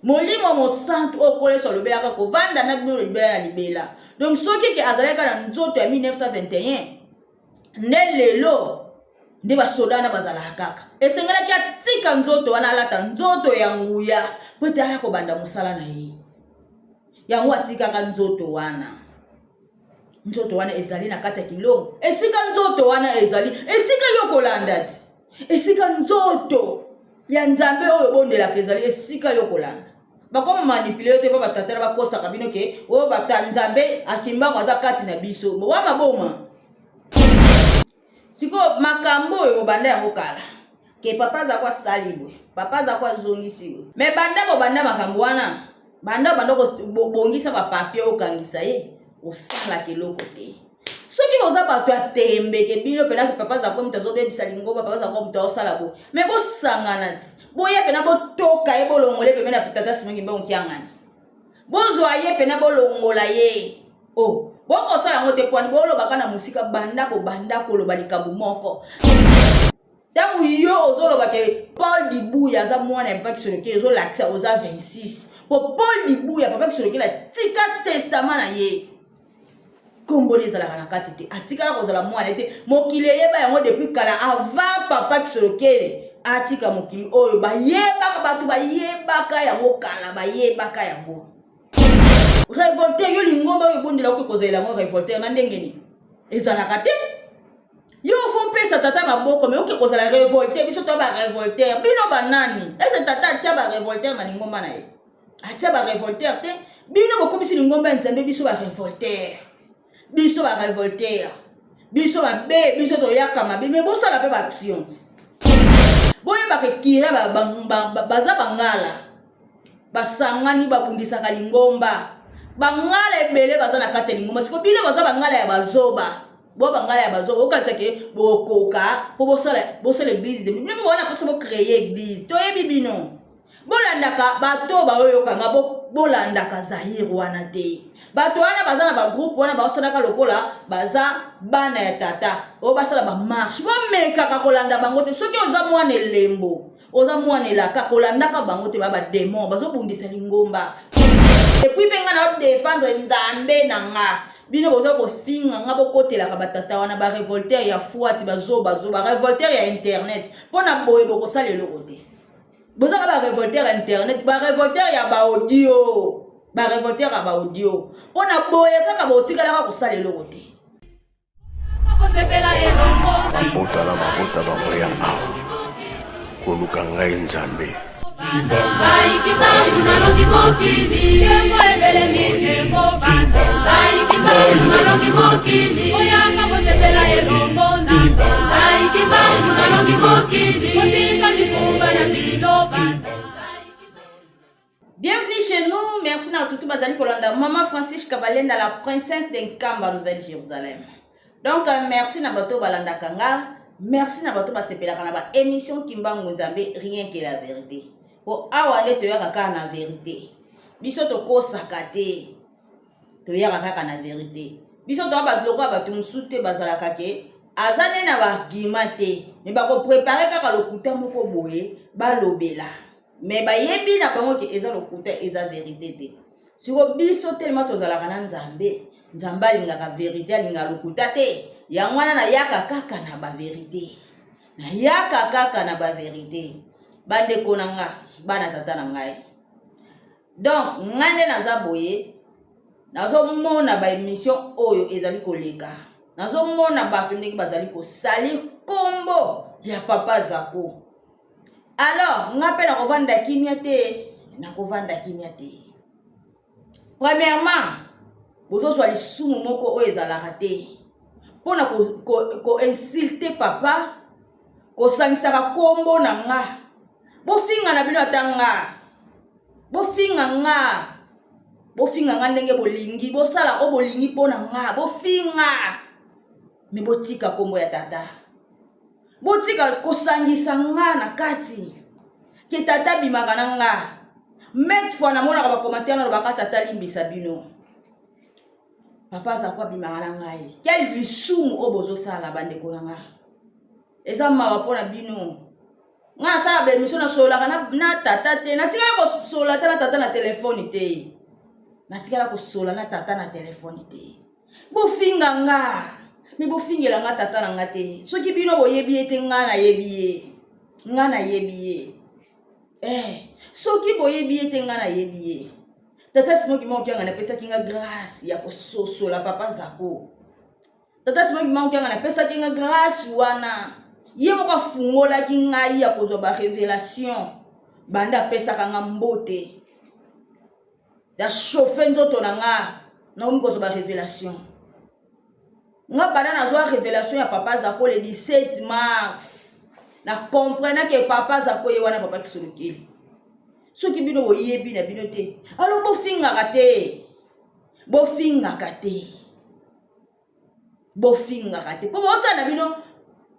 Molimo Mosantu oyo Nkolo Yesu alobelaka kovanda na bino libela na libela. Donc soki ke azalaki na nzoto ya 1921 nde lelo nde basoda wana bazalaka kaka, esengelaki atika nzoto wana, alata nzoto ya nguya mpo ete aya kobanda mosala na ye. Yango atikaka nzoto wana. Nzoto wana ezali na kati ya kilongo. Esika nzoto wana ezali, esika yo kolanda ti, esika nzoto ya Nzambe oyo obondelaka ezali, esika yo kolanda. Bakomanipule yo te mpo batata na bakosaka bino ke oyo bata Nzambe akimbako aza kati na biso. Bowa maboma. Sikoyo makambo oyo bobanda yango kala ke papa aza ko asali boye, papa aza ko azongisi boye, me banda bobanda makambo wana, banda obanda kobongisa bapapie okangisa ye, osalaka eloko te. Soki boza bato ya tembe ke bino mpena ke papa aza ko moto azobebisa lingomba, papa aza ko moto aosala boye, me bosangana ti boya mpena botoka ye, bolongola ye pembeni ya tata Simon Kimbangu Kiangani, bozwa ye mpena bolongola ye. Oh, bokosala yango te pwani bolobaka na mosika. Banda bobanda koloba likambo moko, ntango yo ozoloba ke Paul Dibuya aza mwana ya papa Kisolokele, ozolakisa oza 26, po Paul Dibuya, papa Kisolokele atika testament na ye, nkombo ezalaka na kati te, atikala kozala mwana te. Mokili eyeba yango depuis kala, avant papa Kisolokele atika mokili oyo. Bayebaka, bato bayebaka yango kala, bayebaka yango. Revolter yo, lingomba oyo obondela okoki kozalela yango revolter na ndenge nini? Ezalaka te. Yo fo pesa tata maboko, me oke kozala revolte. Biso to barevolter, bino banani? Ese tata atia barevolter na lingomba na ye? Atia barevolter te. Bino bokomisi lingomba ya Nzambe biso barevolter, biso barevolter, biso mabe, biso toyaka mabe. Me bosala mpe baaction. Boyebaka ekira baza bangala basangani, babundisaka lingomba. Bangala ebele baza na kati ya lingomba. Siko bino baza bangala ya bazoba, bo bangala ya bazoba, okanisa ke bokoka mpo bosala bosala église de bino wana, mposo bocreye église. Toyebi bino, bolandaka bato baoyokanga, bolandaka Zaire wana te. Bato wana baza na bagroupe wana, baosalaka lokola baza bana ya tata oyo basala bamarche. Bomekaka kolanda bango te. Soki oza mwana elembo, oza mwana elaka, kolandaka bango te. Ba bademon bazobundisa lingomba. Et puis mpe nga na odefendre Nzambe na nga. Bino boza kofinga nga, bokotelaka batata wana barevolter ya fwati, bazobazoba, revolter ya internet. Mpo na boye bokosala eloko te. Bozaka barevolter ya internet, barevolter ya baaudio, barevolter ya baaudio. Mpo na boye kaka botikalaka kosala eloko te. Mabota na mabota bakoya awa koluka ngai Nzambe. Ngai Kimbangu nalongi mokili, ngai Kimbangu nalongi mokili, ngai Kimbangu nalongi mokili. Bienvenue chez nous, merci na tutu bazali kolanda Maman Francis Kabalenda, la princesse de Nkamba, Nouvelle-Jérusalem. Donc merci na bato balandaka nga, merci na bato basepelaka na ba émission Kimbangu Nzambe, rien que la vérité. Po awa nde toyaka kaka na vérité. Biso tokosaka te. Toyaka kaka na vérité. Biso toya bato lokola bato mosusu te, bazalaka ke aza nde na baargument te, me bakoprepare kaka lokuta moko boye balobela, me bayebi na bango ke eza lokuta, eza verité te. Siko biso telema tozalaka na Nzambe. Nzambe alingaka verité, alingaka lokuta te. Yango wana nayaka kaka na baverité, nayaka kaka na baverité. Bandeko na nga, bana tata na ngai, donc ngai nde naza boye, nazomona baémission oyo ezali koleka, nazomona bato ndenge bazali kosali nkombo ya papa Zako. Alors nga mpe nakovanda kimia te, nakovanda kimia te. Premièrement, bozozwa lisumu moko oyo ezalaka te mpona koinsulte ko, ko papa, kosangisaka nkombo na nga. Bofinga na bino ata nga, bofinga nga, bofinga nga ndenge bolingi, bosala oyo bolingi mpo na nga, bofinga, me botika nkombo ya tata, botika kosangisa nga na kati ke tata abimaka na nga. Maintes fois namonaka bacommentaire, nalobaka tata limbisa bino, papa aza ko abimaka na ngai. Quel lisumu oyo bozosala, bandeko na nga? Eza mawa mpo na bino. Nga nasala ba emission nasololaka na, na tata te. Natikala kosolola ata na tata na telefone te. Natikala kosolola na tata na telefone te. Bofinga nga. Me bofingela nga tata na nga te. Soki bino boyebi ye te nga nayebi ye. Nga nayebi ye. Eh, soki boyebi ye te nga nayebi ye. Tata Simon Kimbangu Kiangani apesaki nga grâce ya kososola papa Zako. Tata Simon Kimbangu Kiangani apesaki nga grâce wana. Ye moko afungolaki ngai ya kozwa ba révélation banda apesaka nga mbote. Ya chauffe nzoto na nga nakomi kozwa ba révélation. Nga banda nazwa révélation ya papa Zako le 17 mars. Na comprena que papa Zako ye wana papa Kisolokele. Soki bino boyebi na bino te, alors bofingaka te. Bofingaka te. Bofingaka te. Po bosala na bino,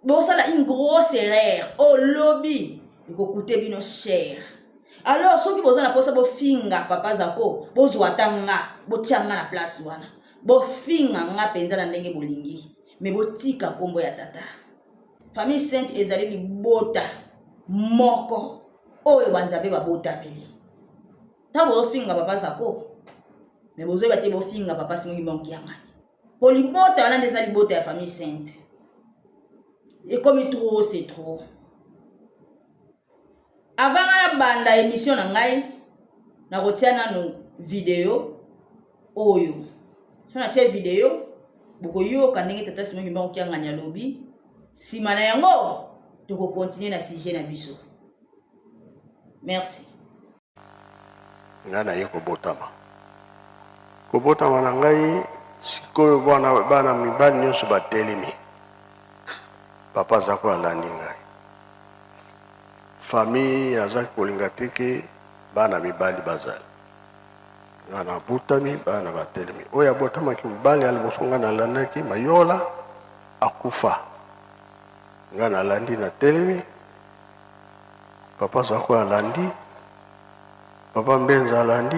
bosala une grosse erreur. Olobi ekokute bino cher. Alors soki boza na posa bofinga papa Zako, bozwa ata nga, botia nga na place wana. Bofinga nga penza na ndenge bolingi, mais botika kombo ya tata. Famille Sainte ezali libota moko oyo banzambe babotameli. Ntango bozofinga papa Zako, mais bozoyeba te bofinga papa Simon Kimbangu Kiangani. Po libota wana nde eza libota ya famille Sainte. Ekomi trop, c'est trop. Avant nga nabanda émission na ngai, nakotia nanu video oyo. So natie video, bokoyoka ndenge tata Simon Kimbangu Kiangani alobi. Sima na yango, tokokontinue na sujet na biso. Merci. Ngai naye kobotama. Kobotama na ngai sikoyo bana, bana mibali nyonso batelemi. Papa azako alandi ngai. Famille azaki kolinga te ke bana mibali bazali. Ngai nabotami, bana batelemi. Oyo abotamaki mobali ya liboso ngai nalandaki Mayola akufa. Ngai nalandi natelemi. Papa Zako alandi, Papa Mbenza alandi,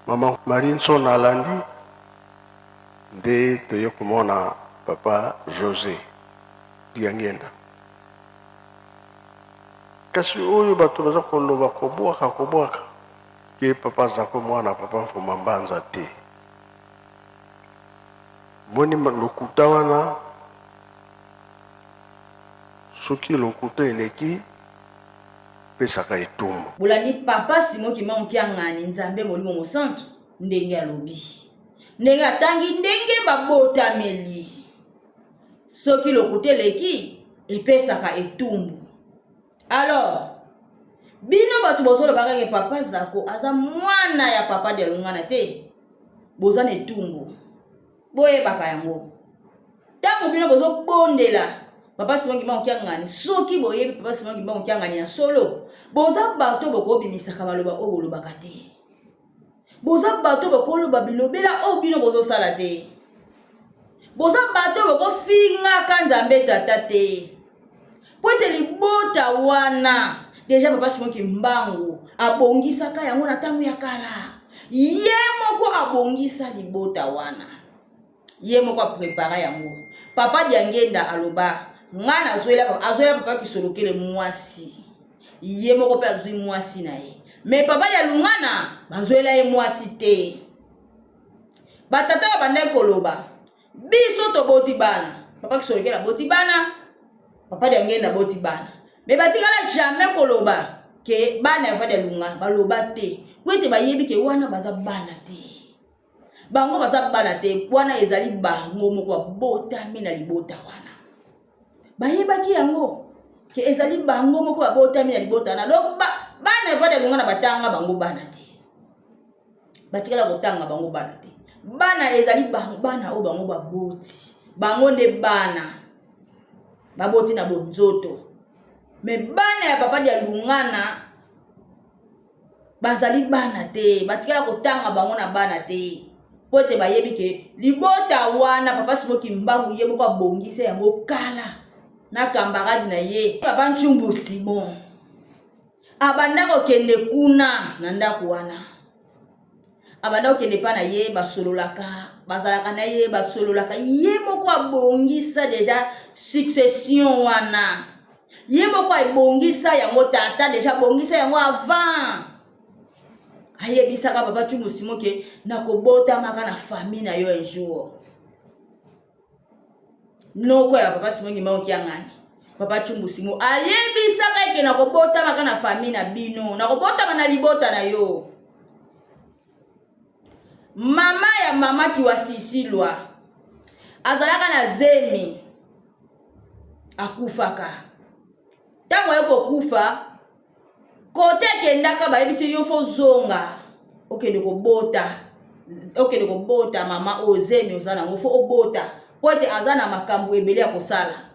Mama Marie Nsona alandi, nde toye komona Papa Jose Diangenda. Kasi oyo bato baza koloba kobwaka kobwaka ke Papa Zako mwana Papa Mfuma Mbanza te. Moni lokuta wana Soki lokuta eleki, pesaka etumbu. Bolandi papa Simon Kimbangu Kiangani Nzambe Molimo Mosantu ndenge alobi, ndenge atangi, ndenge babotameli. Soki lokuta eleki, epesaka etumbu. Alors bino bato bozoloba kaka papa Zako aza mwana ya papa Dialungana te, boza na etumbu. Boyebaka yango. Ntango bino bozobondela papa Simon Kimbangu Kiangani, soki boyebi papa Simon Kimbangu Kiangani ya solo, boza bato bokobimisaka maloba oyo bolobaka te. Boza bato bokoloba bilobela oyo bino bozosala te. Boza bato bokofingaka Nzambe tata te. Po ete libota wana deja papa Simon Kimbangu abongisaka yango na ntango ya kala. Ye moko abongisa libota wana. Ye moko aprepara yango. Papa Diangenda aloba, nga nazwela papa, azwela papa Kisolokele mwasi. Ye moko pe azwi mwasi na ye. Mais papa Dialungana bazwela ye mwasi te. Batata babandaki koloba, biso toboti bana. Papa Kisolokele aboti bana, papa Diangenda aboti bana. Mais batikala jamais koloba ke bana ya papa Dialungana baloba te. Po ete bayebi ke wana baza bana te. Bango baza bana te, wana ezali bango moko babotami na libota wana. Bayebaki yango ke ezali bango moko babotami na libota wana. Donc bana ya papa Dialungana batanga bango bana te. Batikala kotanga bango bana te. Bana ezali bana oyo bango baboti. Bango nde bana baboti na bonzoto. Mais bana ya papa Dialungana bazali bana te, batikala kotanga bango na bana te. Po ete bayebi ke libota wana papa Simon Kimbangu ye moko abongisa yango kala na camarade na ye papa Nchumbu Simon abanda kokende kuna na ndako wana, abanda kokende epa na ye, basololaka, bazalaka na ye, basololaka. Ye moko abongisa deja succession wana. Ye moko abongisa yango, tata deja abongisa yango avant. Ayebisaka papa Tshumbu Simon ke nakobotamaka na famille na yo un jour. Noko ya papa Simon Kimbangu Kiangani, papa Tshumbu Simon ayebisaka eke nakobotamaka na famille na bino, nakobotama na libota na yo. Mama ya mama Kiwasisilwa azalaka na zemi, akufaka. Ntango aye kokufa, kote akendaka bayebisi yo fo zonga okende kobota, okende kobota mama oyo zemi oza nango fo obota, po ete aza na makambo ebele ya kosala.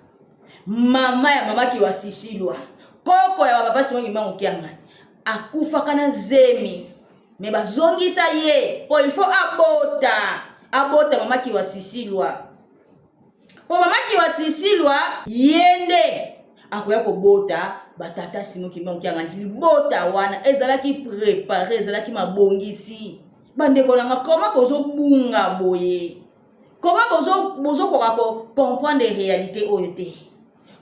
Mama ya mama Kiwasisilwa, koko ya papa Simon Kimbangu Kiangani, akufaka na zemi, me bazongisa ye po il faut abota, abota mama Kiwasisilwa. Po mama Kiwasisilwa ye nde akoya kobota batata Simon Kimbangu Kiangani. Libota wana ezalaki prepare, ezalaki mabongisi. Bandeko na nga, koma bozobunga boye? Koma bozokoka ko comprendre réalité oyo te?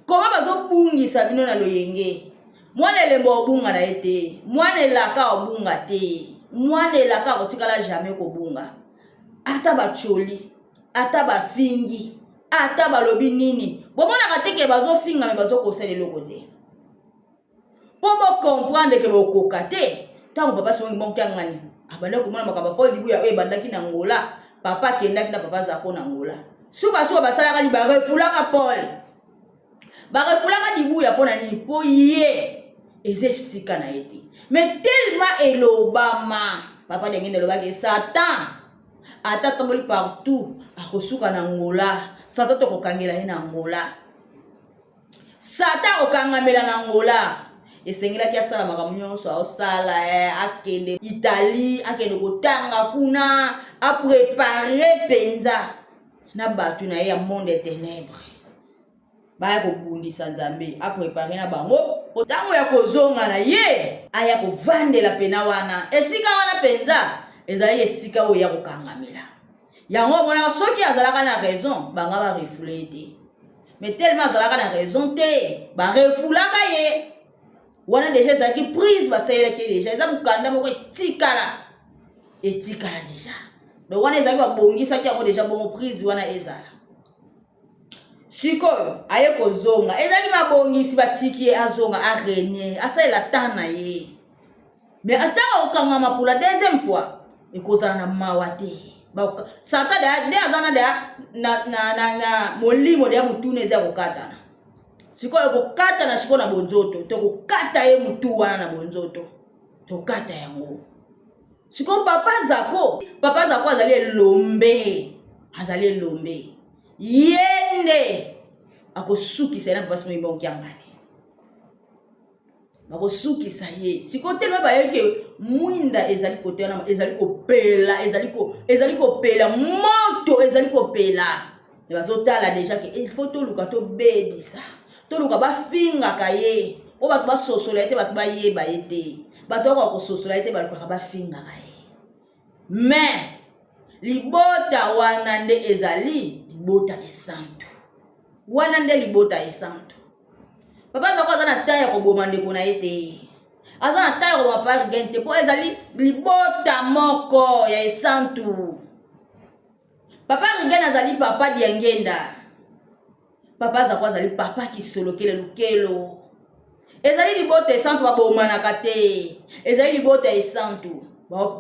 Koma bazobungisa bino na loyenge? Mwana elembo obunga na ye te, mwana elaka obunga te, mwana elaka akotikala jamais kobunga. Ata bacholi, ata bafingi, ata balobi nini, bomonaka te ke bazofinga me bazokosala eloko te. Po bo comprendre ke bokoka te. Ntango papa Simon Kimbangu Kiangani abandaki komona makambo ya Paul Dibuya oyo ebandaki na Angola, papa akendaki na papa Zako na Angola. Sukasuka basalaka nini? Barefulaka Paul, barefulaka Dibuya. Mpo na nini? Mpo ye eza esika na ye te. Mais tellement elobama, papa ndenge elobaki, Satan ata atamboli partout akosuka na Angola. Satan tokokangela ye na Angola, Satan akokangamela na Angola. Esengelaki asala makambo nyonso aosala, akende Italie, akende kotanga kuna, aprepare mpenza na bato na ye ya monde ya ténèbre baya kobundisa Nzambe, aprepare na bango ntango ya kozonga na ye, aya kovandela pena wana. Esika wana mpenza ezalaki esika oyo ya kokangamela yango. Omonaka soki azalaka na raison, banga barefule ye te, mais tellement azalaka na raison te, barefulaka ye. Wana deja ezalaki prise basalelaki ye deja, eza mokanda moko etikala, etikala deja. Donc wana ezalaki babongisaki yango deja bongo, prise wana ezala. Sikoyo aye kozonga, ezalaki mabongisi, batiki ye azonga, arenie, asalela temps na ye. Mais atanga kokangama pour la deuxième fois, ekozala na mawa te. Satan nde aza na deya na molimo deya, motuna eza ya kokatana. Sikoyo ekokatana sikoyo na bonzoto, tokokata ye motu wana na bonzoto, tokata yango sikoyo. Papa Zako, papa Zako azali elombe, azali elombe, ye nde akosukisa ye na papa Simon Kimbangu Kiangani, bakosukisa ye sikoyo. Telema bayoki mwinda ezali kote wana, ezali kopela, ezali kopela, moto ezali kopela. Bazotala deja ke il faut toluka tobebisa, toluka bafingaka ye mpo bato basosola ye te, bato bayeba ye te. Bato bakoka kososola ye te, balukaka bafingaka ye. Mais libota wana nde ezali libota esantu, wana nde libota esantu. Papa Zako aza na temps ya koboma ndeko na ye te, aza na temps ya koboma papa Rigen te, mpo ezali libota moko ya esantu. Papa Rigen azali papa Diangenda, papa Zako azali papa Kisolokele Lukelo. Ezali libota esantu, babomanaka te, ezali libota esantu.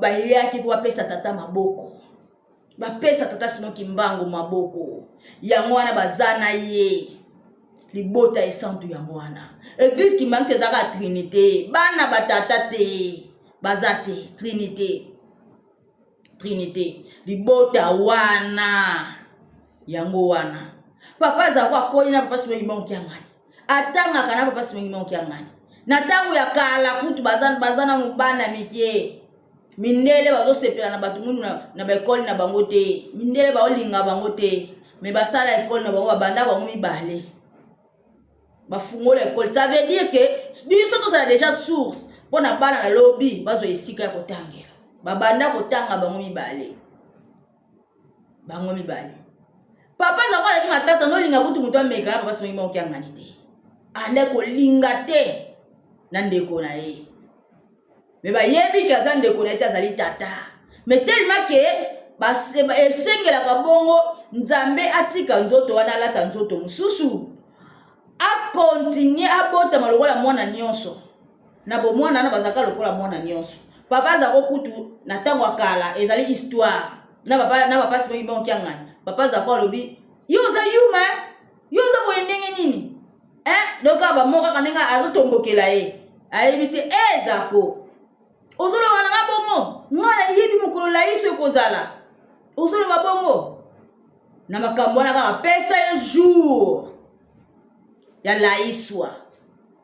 Bayaki mpo bapesa tata maboko, bapesa tata Simon Kimbangu maboko. Yango wana baza na ye libota esantu. Yango wana église kimbangu ezalaka trinité, bana batata te baza te, trinité, trinité, libota wana. Yango wana papa azalaka akoli na papa Simon Kimbangu Kiangani, atangaka na papa Simon Kimbangu Kiangani. Na ntango ya kala kutu baza nanu bana mike, mindele bazosepela na bato mwindu na baekole na bango te, mindele baolinga bango te. Me basala ekole na bango, babanda bango mibale, bafungola ekole. Ça veut dire que biso tozala déjà source mpo na bana na lobi bazwa esika ya kotangela. Babanda kotanga bango mibale, bango mibale. Papa azalaka, azalaki matata, nolinga kutu moto ameka na papa Simon Kimbangu Kiangani te. Ande kolinga te na ndeko na ye. Me bayebi ke aza ndeko na ye te, azali tata. Me tellement ke esengelaka bongo Nzambe atika nzoto wana, alata nzoto mosusu, akontinue abotama lokola mwana nyonso. Na bomwana wana bazalaka lokola mwana nyonso. Papa azako kutu na ntango ya kala, ezali histoire na papa na papa Simon Kimbangu Kiangani. Papa azako alobi, yo oza yuma, yo oza boye ndenge nini? Eh, donc kaka bamo kaka ndenge azotombokela ye, ayebisi e Zako, ozoloba na nga bongo, nga nayebi mokolo laiso ekozala, ozoloba bongo na makambo wana kaka, pesa ye jour ya laiswa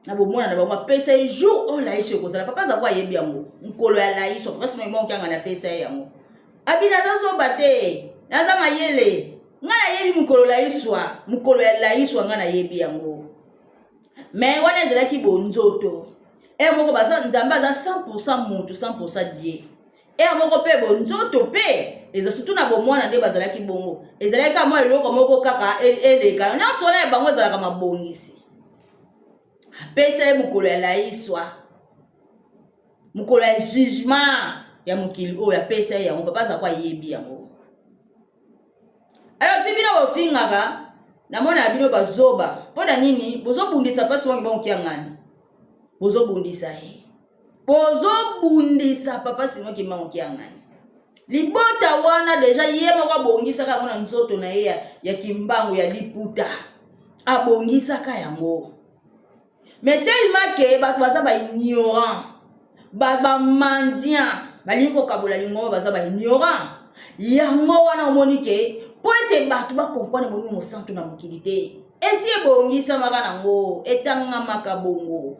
na bomwana na bango, apesa ye jour oyo laiso ekozala. Papa Zako ayebi yango, mokolo ya laiso. Papa Simon Kimbangu Kiangani apesa ye yango. Abi naza zoba te, naza mayele, nga nayebi mokolo laiswa, mokolo ya laiswa nga nayebi yango. Me wana ezalaki bonzoto ere moko baza Nzambe aza 100% mutu, 100% Dieu. Ere moko mpe bonzoto mpe eza surtout na bomwana nde bazalaki bongo, ezalaki kaka mwa eloko moko kaka eleka nyonso wana ya bango ezalaka mabongisi. Apesa ye mokolo ya laiswa, mokolo ya jugement ya mokili oyo, apesa ye yango. Papa azalaka ayebi yango. Alors ti bino bofingaka, namona bino bazoba. Mpo na nini bozobundisa Papa Simon Kimbangu Kiangani? Bozobundisa ye, bozobundisa Papa Simon Kimbangu Kiangani. Libota wana deja ye moko abongisaka yango na nzoto na ye ya Kimbangu ya liputa, abongisaka yango. Mais tellement ke bato baza ba ignorant, ba mendiant, balingi kokabola lingomba, baza ba ignorant. Yango wana omoni ke po ete bato bakomprendre Molimo Mosantu na mokili te, esi ebongisamaka nango, etangamaka bongo.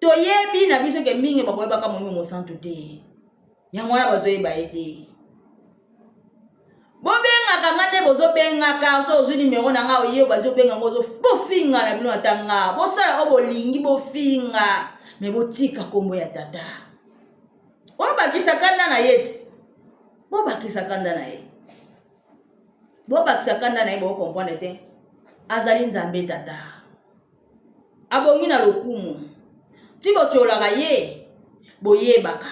Toyebi na biso ke mingi bakoyebaka Molimo Mosantu te, yango wana bazoyeba ye te. Bobengaka nga nde bozobengaka, so ozwi nimero na nga oye obandi obenga ngo, bofinga na bino ata nga, bosala oyo bolingi, bofinga, me botika kombo ya tata. Bobakisa kanda na ye ti, bobakisa kanda na ye, bobakisa kanda na ye, bokomprendre te azali Nzambe tata, abongi na lokumu. Ti botyolaka ye, boyebaka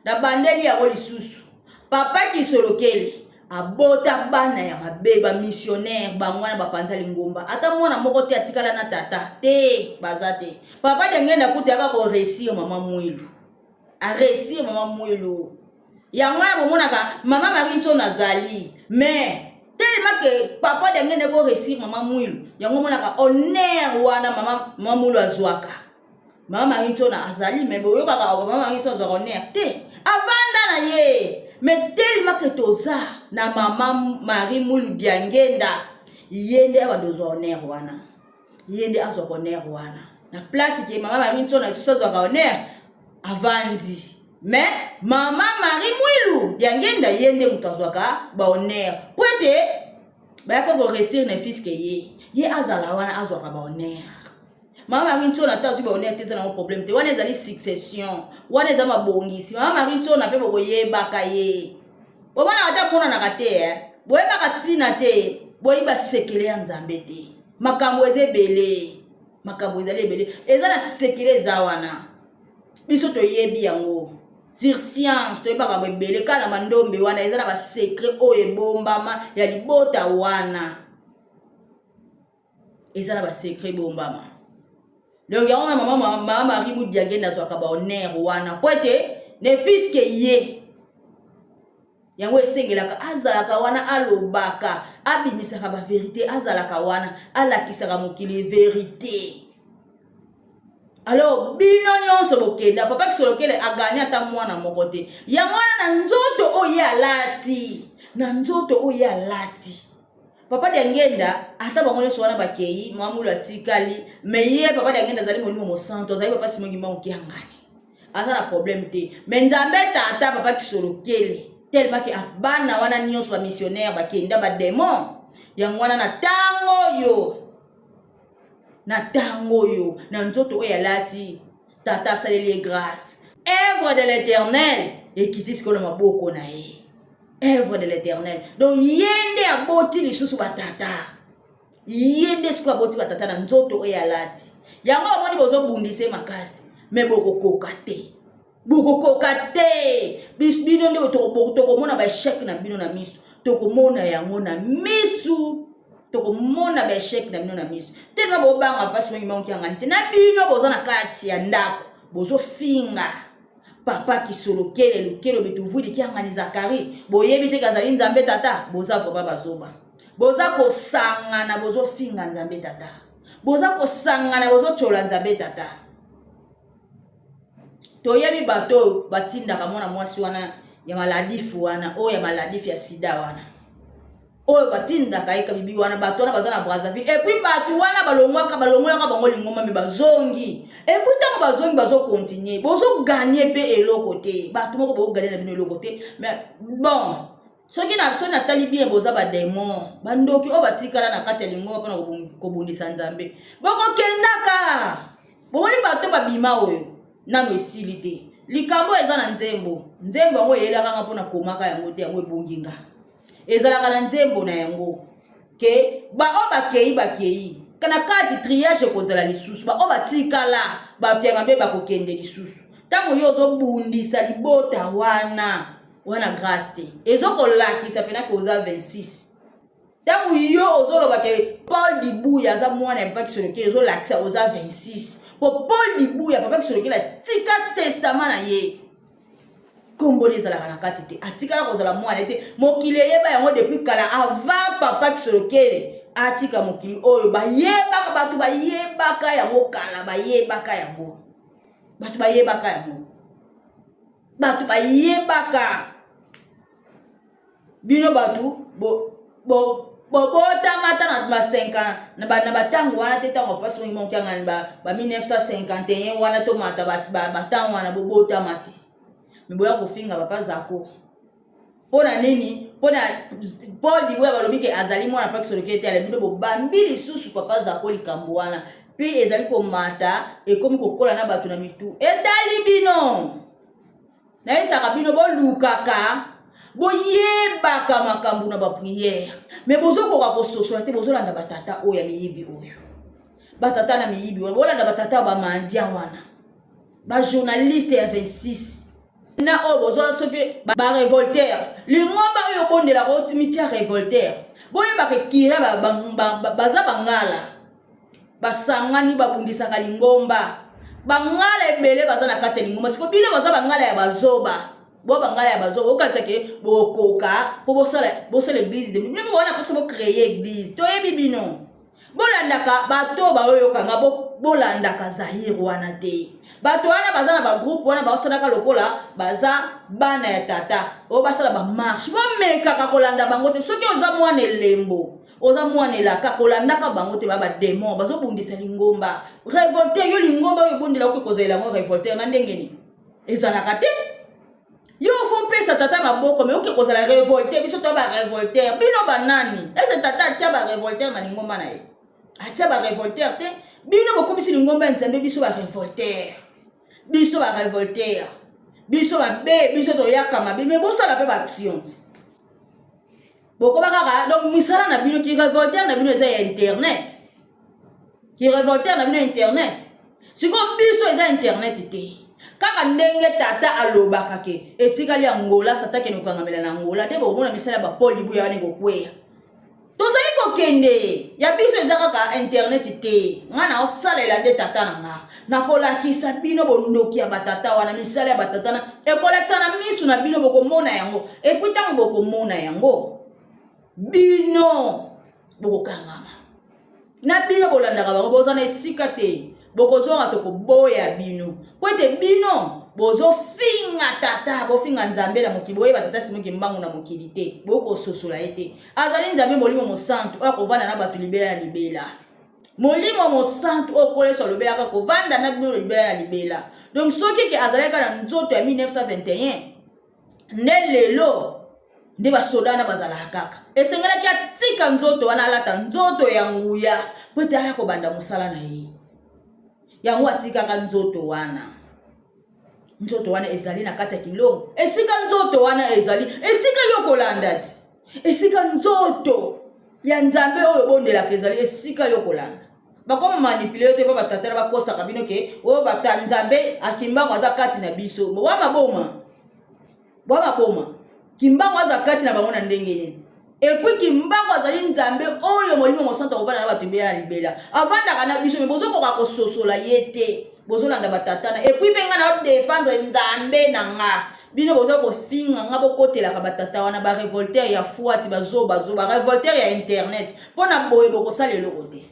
na bandeli yango lisusu. Papa Kisolokele abota bana ya mabe, ba missionnaire bango wana bapanza lingomba, ata mwana moko te atikala na tata te, baza te. Papa Dengenda kutu yaka ko réussir mama Mwilu, a réussir mama Mwilu. Yango wana bomonaka mama Marie Nsono azali, mais tellement que papa Dengenda ko réussir mama Mwilu, yango omonaka honneur wana mama Mwilu azwaka. Mama Marie Nsono azali, mais boyokaka mama Marie Nsono azwaka honneur te, avanda na ye. Mais tellement que toza na mama Marie Mwilu Diangenda, ye nde abanda ozwa honneur wana, ye nde azwaka honneur wana na place ke mama Marie Nsono lisusu azwaka honneur, avandi. Mais mama Marie Mwilu Diangenda ye nde moto azwaka ba honneur, po ete bayaka ko réussir na fiske ye azala wana azwaka ba honneur. Mama Marie Nsono ata azwi ba honneur te, eza nango problème te, wana ezali succession, wana eza mabongisi. Mama Marie Nsono mpe bokoyebaka ye, bomonaka te, amonanaka te, boyebaka ntina te, boyiba sekele ya Nzambe te. Makambo eza ebele, makambo ezali ebele, eza na sekele eza wana, biso toyebi yango sur science, toyebaka makambo ebele kaka na mandombe wana, eza na basecret oyo ebombama ya libota wana, eza na basecret ebombama. Donc yango wana mama Marie Mudiangenda azwaka ba honneur wana, po ete ne fiske ye yango esengelaka azalaka wana, alobaka, abimisaka ba vérité, azalaka wana, alakisaka mokili vérité. Alors bino nyonso bokenda, papa Kisolokele aganye ata mwana moko te. Yango wana na nzoto oyo ye alati, na nzoto oyo ye alati, papa Diangenda ata bango nyonso wana bakei, mwa Mwilu atikali, me ye papa Diangenda azali Molimo Mosantu, azali papa Simon Kimbangu Kiangani, aza na problème te. Me Nzambe tata papa Kisolokele tellement ke bana wana nyonso ba missionnaire bakenda ba démon, yango wana na ntango oyo, na ntango oyo, na nzoto oyo alati, tata asaleli ye grâce. Œuvre de l'Éternel ekiti sikoyo na maboko na ye, œuvre de l'Éternel. Donc ye nde aboti lisusu batata, ye nde sikoyo aboti batata na nzoto oyo alati. Yango bamoni bozobundisa ye makasi, me bokokoka te, bokokoka te. Bino nde tokomona baechec na bino na miso, tokomona yango na misu, tokomona baechec na bino na miso. Tellement bobanga mpasi mingi mango kiangani te na bino, boza na kati ya ndako bozofinga papa kisolokele lukelo bituvuli kiangani Zakari, boyebi te kazali Nzambe tata. Boza vraiment bazoba, boza kosangana bozofinga Nzambe tata, boza kosangana bozotyola Nzambe tata. Toyebi bato oyo batindaka mwana mwasi wana ya maladifu wana, oyo ya maladifu ya sida wana, oyo batindaka ye kabibi wana. Bato wana baza na Brazzaville, et puis bato wana balongwaka, balongolaka bango lingomba, me bazongi. Et puis ntango bazongi, bazocontinuer, bozogagner mpe eloko te. Bato moko bogagner na bino eloko te. Mais bon, soki na soki natali bien, boza badémon, bandoki oyo batikala na kati ya lingomba mpona kobundisa Nzambe. Bokokendaka, bomoni bato babima oyo nano esili te. Likambo eza na nzembo, nzembo yango eyelaka nga mpona komaka yango te, yango ebongi nga. Ezalaka na nzembo na yango ke baoyo bakei, bakei na kati triage, ekozala lisusu baoyo batikala bato ya mabe bakokende lisusu. Ntango yo ozobundisa libota wana, wana grâce te, ezokolakisa mpena ke oza 26. Ntango yo ozoloba ke Paul Dibuya aza mwana ya papa Kisolokele, ezolakisa oza 26, po Paul Dibuya, papa Kisolokele atika testament na ye, nkombo ezalaka na kati te, atikala kozala mwana te. Mokili eyeba yango depuis kala, avant papa Kisolokele atika mokili oyo. Bayebaka, bato bayebaka yango kala, bayebaka yango, bato bayebaka yango, bato bayebaka. Bino bato bobotama ata na ba 50 na batango wana te, ntango mpasi mingi mokiangani ba 1951 wana, tomata batango wana, bobotama te. Me boya kofinga papa Zako mpo na nini? Mpo na Paul Dibuya balobi ke azali mwana papa Kisolokele te. Ale bino bobambi lisusu papa Zako likambo wana, mpe ezali komata, ekomi kokola na bato na mitu. Etali bino. Nayebisaka bino, bolukaka boyebaka makambo na baprière, me bozokoka kososola te. Bozolanda batata oyo ya miyibi oyo, batata na miyibi wana, bolanda batata ya bamandia wana, bajournaliste ya 26 na oyo bozwa soki barévolter. Lingomba oyo obondelaka omitia révolter, boyebaka ekira baza bangala basangani, babundisaka lingomba. Bangala ebele baza na kati ya lingomba. Siko bino baza bangala ya bazoba, bo bangala ya bazoba, okanisa ke bokoka mpo bosala église de bino wana, mposo bocréer église. Toyebi bino, bolandaka bato baoyokanga, bolandaka Zaire wana te. Bato wana baza na bagroupe wana, baosalaka lokola baza bana ya tata oyo basala bamarche. Bomekaka kolanda bango te. Soki oza mwana elembo, oza mwana elaka, kolandaka bango te. Baa badémon, bazobundisa lingomba. Révolter yo, lingomba oyo ebondela, okoki kozala yango révolter na ndenge nini? Ezalaka te. Yo fo pesa tata maboko, me oke kozala révolté. Biso to barévolter, bino banani? Ese tata atia barévolter na lingomba na ye? Atia barévolter te. Bino bokomisi lingomba ya Nzambe biso barévolter, biso barévolter, biso mabe, biso toyaka mabe. Me bosala mpe baaction, bokoba kaka. Donc misala na bino, ki révolter na bino eza ya internet, ki révolter na bino ya internet. Sikoyo biso eza internet te. Kaka ndenge tata alobaka ke etikali Angola, sata kende kokangamela na Angola nde bokomona misala ya bapaul Dibuya wana ekokweya. Tozali kokende, ya biso eza kaka internet te. Nga na osalela nde tata na nga, nakolakisa bino bondoki ya batata wana. Misala ya batata na ekolakisa na misu na bino, bokomona yango. Et puis ntango bokomona yango, bino bokokangama na bino. Bolandaka bango, boza na esika te, bokozonga, tokoboya bino, po ete bino bozofinga tata, bofinga Nzambe na mokili. Boyeba tata Simoki Mbangu na mokili te, bokososola ye te. Azali Nzambe Molimo Mosantu oyo akovanda na bato libela na libela. Molimo Mosantu oyo Nkolo Yesu alobelaka kovanda na bino libela na libela. Donc soki ke azalaki kaka na nzoto ya 1921 nde lelo nde basoda wana bazalaka kaka, esengelaki atika nzoto wana, alata nzoto ya nguya po ete aya kobanda mosala na ye. Yango atikaka nzoto wana. Nzoto wana ezali na kati ya kilongo. Esika nzoto wana ezali, esika yo kolanda ti esika nzoto ya Nzambe oyo obondelaka ezali, esika yo kolanda. Bakoma manipule yo te mpo batata na bakosaka bino ke oyo bata Nzambe akimbango aza kati na biso. Bwa maboma. Bwa maboma. Kimbangu aza kati na bango na ndenge nini? Epuis Kimbangu azali Nzambe oyo Molimo Mosantu akovanda na bato libela na libela. Avandaka na biso me bozokoka kososola ye te. Bozolanda batata na epuis mpe ngai na defendre Nzambe na nga. Bino boza kofinga nga bokotelaka batata wana ba revolter ya fuati bazoba zoba revolter ya internet mpo na boye bokosala eloko te.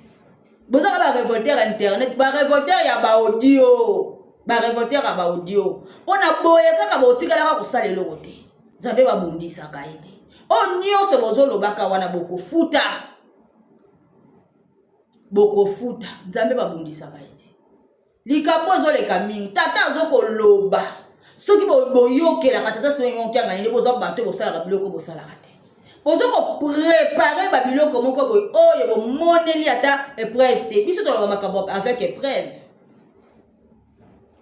Bozaka ba revolter ya internet, ba revolter ya ba audio, ba revolter ya ba audio. Mpo na boye kaka botikalaka kosala eloko te. Nzambe babundisaka ye te. Oyo nyonso bozolobaka wana bokofuta. Bokofuta. Nzambe babundisaka ye te. Likambo ezoleka mingi. Tata azokoloba. Soki boyokelaka tata soki ngonkianga nini boza bato bosalaka biloko bosalaka te. Bozo ko préparer ba biloko moko boye oyo bomoneli ata épreuve te. Biso toloba makambo avec épreuve.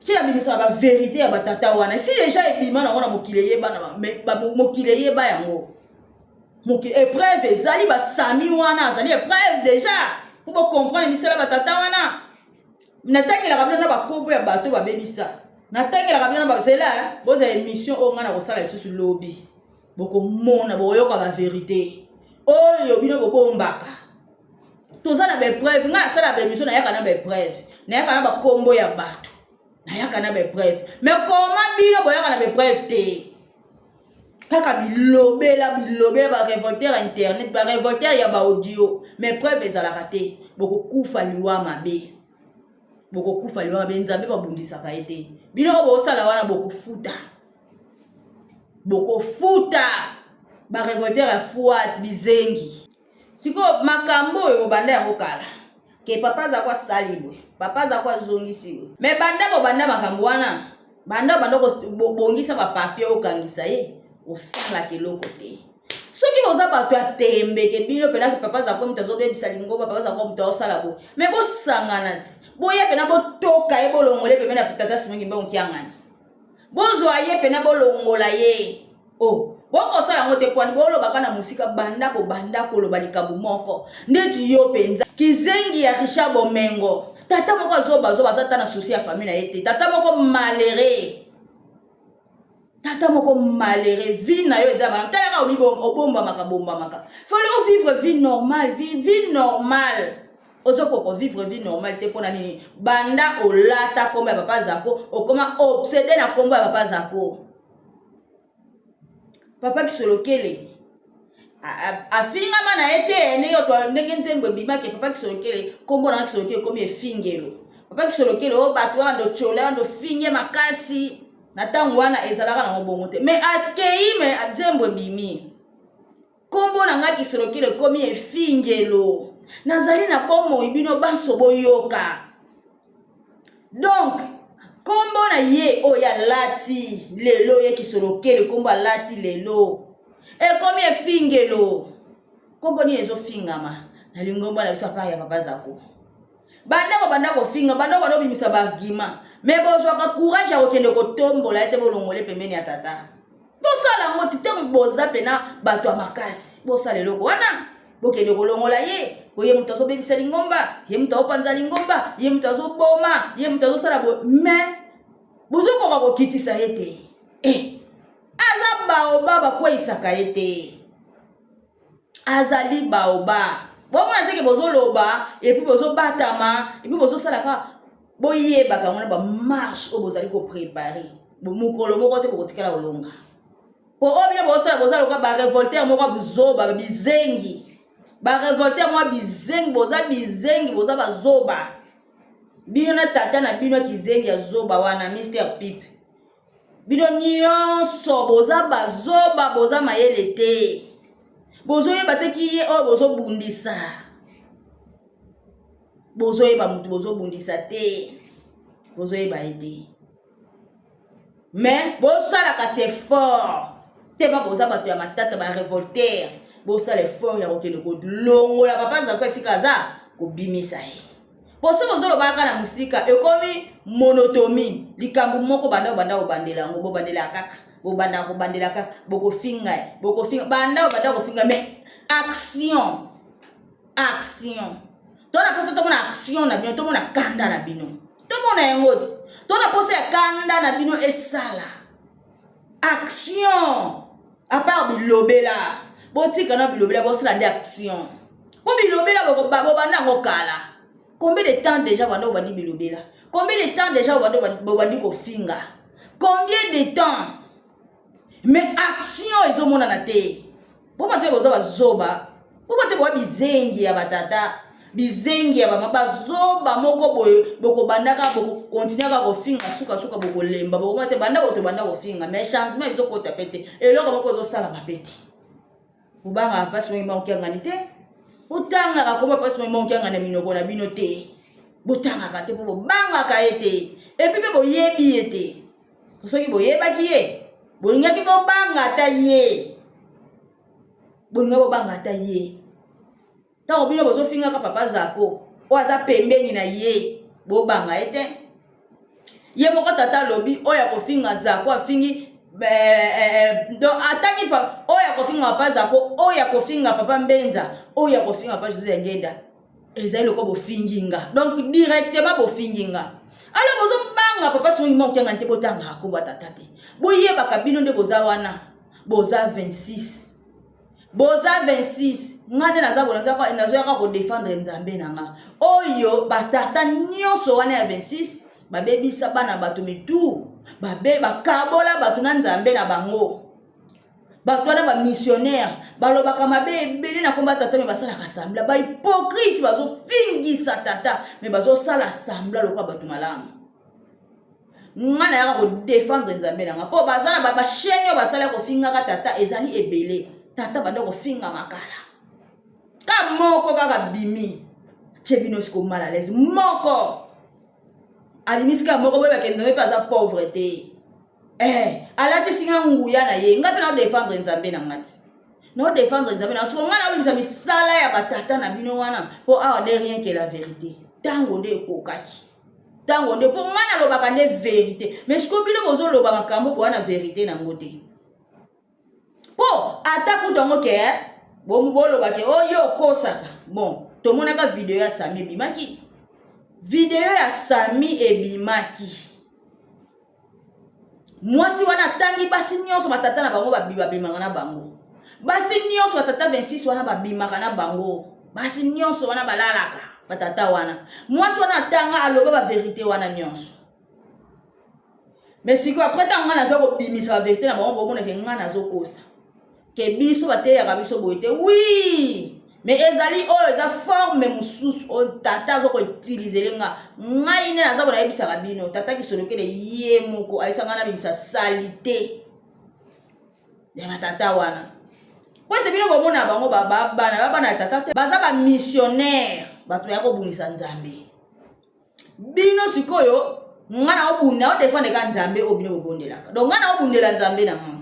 Ti nabimisaka ba verité ya batata wana. Si déjà ebima nango na mokili eyeba na mokili eyeba yango. Mokili épreuve ezali basami wana azali épreuve déjà. Po bo comprendre misala batata wana. Natangelaka bino na bakombo ya bato babebisa. Natangelaka bino na bazela bozala émission oyo ngai nakosala lisusu lobi. Bokomona bokoyoka ba verité oyo bino bobombaka. Toza na ba épreuve, ngai nasala ba émission nayaka na ba épreuve, nayaka na bakombo ya bato, nayaka na ba épreuve. Mais comment bino boyaka na ba épreuve te? Kaka bilobela bilobela ba révolteur ya internet, ba révolteur ya ba audio, mais preuve ezalaka te. Bokokufa liwa mabe. Bokokufa liwa mabe, Nzambe babundisaka ye te. Bino oyo bosala wana bokofuta. Bokofuta ba révolteur ya fuat bizengi. Sikoyo makambo oyo bobanda yango kala ke papa aza ko asali boye, papa aza ko azongisi boye, me banda bobanda makambo wana, banda banda kobongisa ba papier okangisa ye, osalaka eloko te. Soki boza bato ya tembe ke bino mpena ke papa aza ko moto azobebisa lingomba, papa aza ko moto azosala boye, me bosangana ti boya mpena botoka ye, bolongola ye pembeni ya tata Simon Kimbangu Kiangani, bozwa ye mpena bolongola ye. Oh, bokosala yango te pwani bolobaka na mosika banda bobanda koloba likambo moko ndeti yo mpenza kizengi ya Richard Bomengo tata moko azoba zoba aza ta na souci ya famille na ye te tata moko malheureux tata moko malheureux vie na yo eza malamu talaka obombamaka bombamaka fallait ovivre vie normale vie, vie normale ozokoka vivre vie normale te mpona nini banda olata kombo ya papa Zako okoma obsede na kombo ya papa Zako papa Kisolokele afingama na ye te ndenge ndenge nzembo ebimaki papa Kisolokele kombo na Kisolokele ekomi efingelo papa Kisolokele oyo bato wana ndotyola wana ndofinge makasi na ntango wana ezalaka nango bongo te me akei me nzembo ebimi kombo na ngai Kisolokele ekomi efingelo nazali na bomoi bino banso boyoka donc kombo na ye oyo alati lelo ye Kisolokele kombo alati lelo ekomi efingelo kombo nini ezofingama na lingomba na biso apart ya papa Zako banda bobanda kofinga banda bobanda kobimisa baargument me bozwaka courage ya kokende kotombola ye te bolongole pembeni ya tata bosala yango ti ntango boza mpena bato ya makasi bosala eloko wana bokende kolongola ye po ye moto azobebisa lingomba ye moto azopanza lingomba ye moto azoboma ye moto azosala bo me bozokoka kokitisa ye te eh, aza baoba bakweyisaka ye te azali baoba bomona teke bozoloba epuis bozobatama epuis bozosala kaka boyebaka yango na bamarche oyo bozali koprepare mokolo moko te bokotikala kolonga po oyo bino bosala boza lokola barevolter moko ya buzoba bizengi barevolter moko ya bizengi boza bizengi boza bazoba bino na tata na bino ya kizengi ya zoba wana Mr Pipe bino nyonso boza bazoba boza mayele te bozoyeba te ki ye oyo bozobundisa bozoyeba motu bozobundisa te bozoyeba ye te mais bosala kasi effort te ba boza bato ya matata ba revolter bosala effort ya kokende kolongola papa Zako esika aza kobimisa ye po soki ozolobaka na mosika ekomi monotomie likambo moko banda obanda kobandela yango bobandela kaka bobanda kobandela kaka bokofinga ye bokofinga banda obanda kofinga mais action action. To na posa tomona action na bino, tomona kanda na bino. Tomona yango ti. To na posa ya kanda na bino esala. Action. À part bilobela. Botika na bilobela, bosala nde action. Po bilobela bobanda yango kala. Combien de temps déjà banda bobandi bilobela? Combien de temps déjà bobanda bobandi kofinga? Combien de temps? Mais action ezomonana te. Boma te boza bazoba. Boma te boza bizengi ya batata. Bizengi ya bama bazoba moko boye bokobandaka bokokontinuaka kofinga sukasuka bokolemba bokoma te banda boto banda kofinga mais changement ezokota pe te eloko moko ezosalama pe te. Bobangaka mpasi oyo maokiangani te. Botangaka koma mpasi oyo maokiangani na minoko na bino te. Botangaka te mpo bobangaka ye te. Epuis mpe boyebi ye te. Soki boyebaki ye, bolingaki bobanga ata ye. Bolingaki bobanga ata ye. Ntango bino bozofingaka papa Zako, oyo aza pembeni na ye, bobanga ye te. Ye moko tata alobi oyo akofinga Zako afingi eh, eh, eh, donc atangi pa oyo akofinga papa Zako, oyo akofinga papa Mbenza, oyo akofinga papa José Ngenda. Ezali lokola bofingi nga. Donc directement bofingi nga. Alors bozobanga papa songi moko kianga nte botanga kombo ya tata te. Boyebaka bino nde boza wana. Boza 26. Boza 26. Nga nde naza boye, nazoyaka ko défendre Nzambe na nga. Oyo batata nyonso wana ya 26 babebisa bana bato mitu, babe bakabola bato na Nzambe na bango. Bato wana ba missionnaire balobaka mabe ebele na komba tata me basalaka sambla, ba hypocrite bazofingisa tata me bazosala sambla lokola bato malamu. Nga nayaka ko défendre Nzambe na nga po baza na ba chaîne oyo basala kofingaka tata ezali ebele. Tata banda kofinga makala ka moko kaka bimi tie bino siko mal à l'aise moko abimisi kaka moko boyebake Nzambe mpe aza pauvre te. Alatisi nga nguya na ye, nga mpe nao défendre Nzambe na nga ti. Nao défendre Nzambe na siko nga naobimisa misala ya batata na bino wana po awa nde rien que la vérité. Tango nde ekokaki. Tango nde po nga nalobaka nde vérité. Mais siko bino bozoloba makambo boa na vérité nango te. Po ata kutu yango ke boloba ke oyo okosaka. Bon, tomonaka video ya Sami ebimaki. Video ya Sami ebimaki. Mwasi wana atangi basi nyonso batata na bango babimaka na bango. Basi nyonso batata 26 wana babimaka na bango. Basi nyonso wana balalaka batata wana. Mwasi wana atanga aloba ba vérité wana nyonso. Mais sikoyo après ntango nga naza kobimisa ba vérité na bango, bomona ke nga nazokosa. Ke biso bateyaka biso boye te. Oui! Mais ezali oyo eza forme mosusu oyo tata aza koutiliser nga. Ngai nde naza ko nayebisaka bino, tata kisolokele ye moko ayebisa ngai nabimisa salite ya batata wana. Po ete bino bomona bango babana ya tata te, baza ba missionnaire, bato ya kobungisa Nzambe. Bino sikoyo nga na obunda, na odefendre ka Nzambe oyo bino bobondelaka. Donc nga na obundela Nzambe na nga.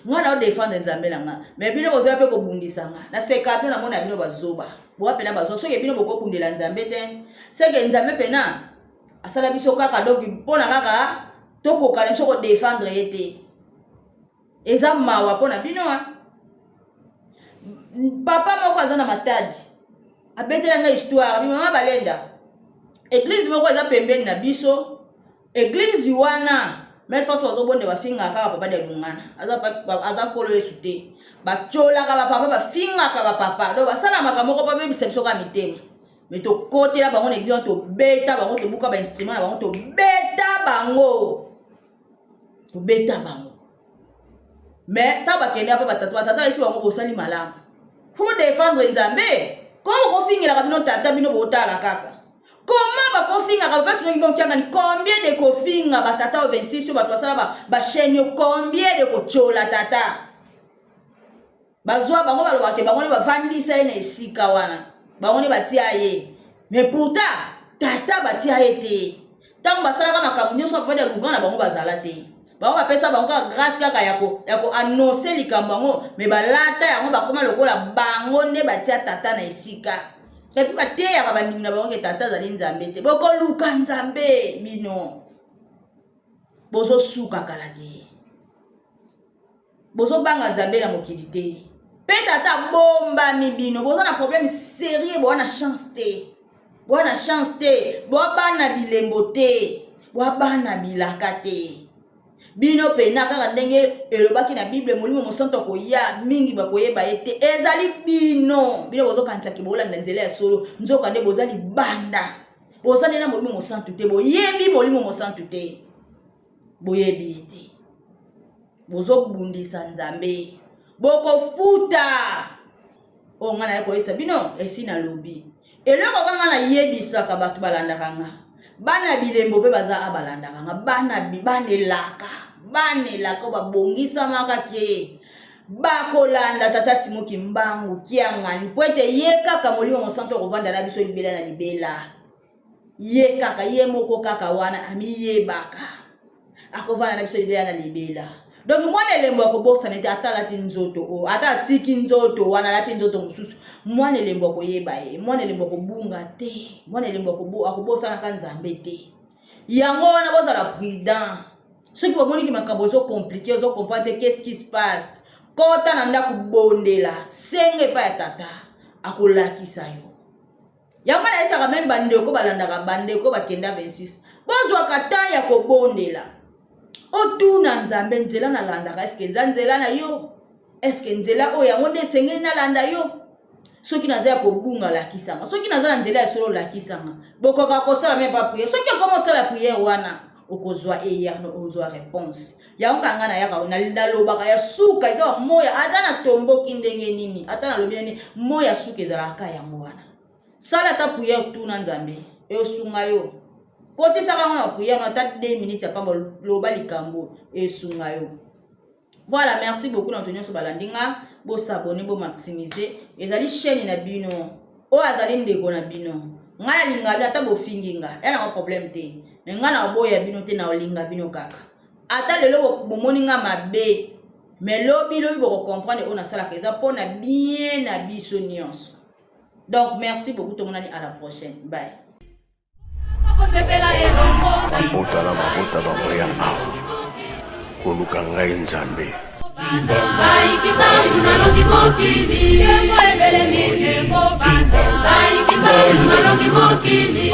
Nga na odefendre Nzambe na nga. Mais bino bozoya pe kobundisa nga. Na seka bino na mona bino bazoba. Boa pena bazoba. Soki bino bokobundela Nzambe te, c'est que Nzambe pena asala biso kaka donc pona kaka tokoka na biso kodefendre ye te. Eza mawa pona bino hein. Papa moko aza na Matadi abetela nga histoire bi mama Balenda église moko eza pembeni na biso. Église wana maître François azobonde bafingaka kaka papa de Lungana aza nkolo Yesu te. Batiolaka ba papa, bafingaka ba papa. Donc basala makambo moko babebisa biso kaka mitema. Mais tokotela bango na église wana, tobeta bango, tobuka ba instrument na bango, tobeta bango. Tobeta bango. Mais ntango bakende apa batata, batata esi bango bosali malamu. Faut défendre Nzambe. Comment bokofingelaka bino tata bino botala kaka? Comment bakofingaka papa Simon Kimbangu Kiangani? Combien de kofinga batata oyo 26 oyo bato basala ba chaîne yo, combien de kotiola tata? Bazwa bango balobaka ke bango nde bavandisa ye na esika wana, bango nde batia ye. Mais pourtant tata batia ye te. Ntango basalaka makambo nyonso papa de Lugana bango bazala te. Bango bapesa bango kaka grâce kaka ya ko annoncer likambo yango, mais balata yango bakoma lokola bango nde batia tata na esika. Et puis bateyaka bandimi na bango ke tata azali Nzambe te. Bokoluka Nzambe bino. Bozosuka kala te. Bozobanga Nzambe na mokili te. Pe tata bombami bino, boza na problème sérieux, boza na chance te. Boa na chance te, boa bana bilembo te, boa bana bilaka te. Bino pena kaka ndenge elobaki na Bible, Molimo Mosantu akoya, mingi bakoyeba ye te. Ezali bino, bino bozokanisa ke bolanda nzela ya solo, nzoka nde boza libanda. Boza nde na Molimo Mosantu te, boyebi Molimo Mosantu te, boyebi ye te. Bozobundisa Nzambe, bokofuta. Oyo ngai naye koyebisa bino, esi nalobi. Eloko kaka ngai nayebisaka bato balandaka nga, bana bilembo mpe baza a balandaka nga, bana bana elaka, bana elaka oyo babongisamaka ke bakolanda tata Simon Kimbangu Kiangani, mpo ete ye kaka Molimo Mosantu akovanda na biso libela na libela. Ye kaka, ye moko kaka wana amiyebaka, akovanda na biso libela na libela. Donc mwana elembo akobosana ete ata alati nzoto oyo, ata atiki nzoto wana, alati nzoto mosusu, mwana elembo akoyeba ye, mwana elembo akobunga te, mwana elembo akobosanaka Nzambe te. Yango wana bozala prudent. Soki bomoniki makambo ezo compliquer, ozo comprendre te qu'est-ce qui se passe, kota na ndako, bondela, senga epai ya tata, akolakisa yo. Yango nayebisaka meme bandeko balandaka, bandeko bakenda 26, bozwaka temps ya kobondela, otuna Nzambe nzela nalandaka, eske eza nzela na yo? Eske nzela oyo yango nde esengeli nalanda yo? Soki naza ya kobunga, lakisanga. Soki naza na nzela ya solo, lakisanga. Bokoka kosala meme pas prière. Soki okoma osala prière wana, okozwa eyano, okozwa réponse. Yango kaka ngai nayaka, nalobaka ya suka eza ba moya, ata natomboki ndenge nini, ata nalobi nini, moya ya suka ezalaka yango wana. Sala ata prière, tuna Nzambe, esunga yo. Kotisaka yango na prière, ata 2 minutes ya pamba, loba likambo, esunga yo. Voilà, merci beaucoup na bato nyonso balandi nga. Bo s'abonner, bo maximiser. Ezali chaîne na bino. Oyo azali ndeko na bino. Nga nalinga bino ata bofingi nga. Ya nango problème te. Mais nga na oboya bino te, na olinga bino kaka. Ata lelo bomoni nga mabe, mais lobi lobi boko comprendre oyo nasalaka eza mpona bien na biso nyonso. Donc merci beaucoup, tomonani à la prochaine. Bye. Mabota na mabota bakoya awa koluka ngai Nzambe. Ngai Kimbangu nalongi mokili. Ngai Kimbangu nalongi mokili.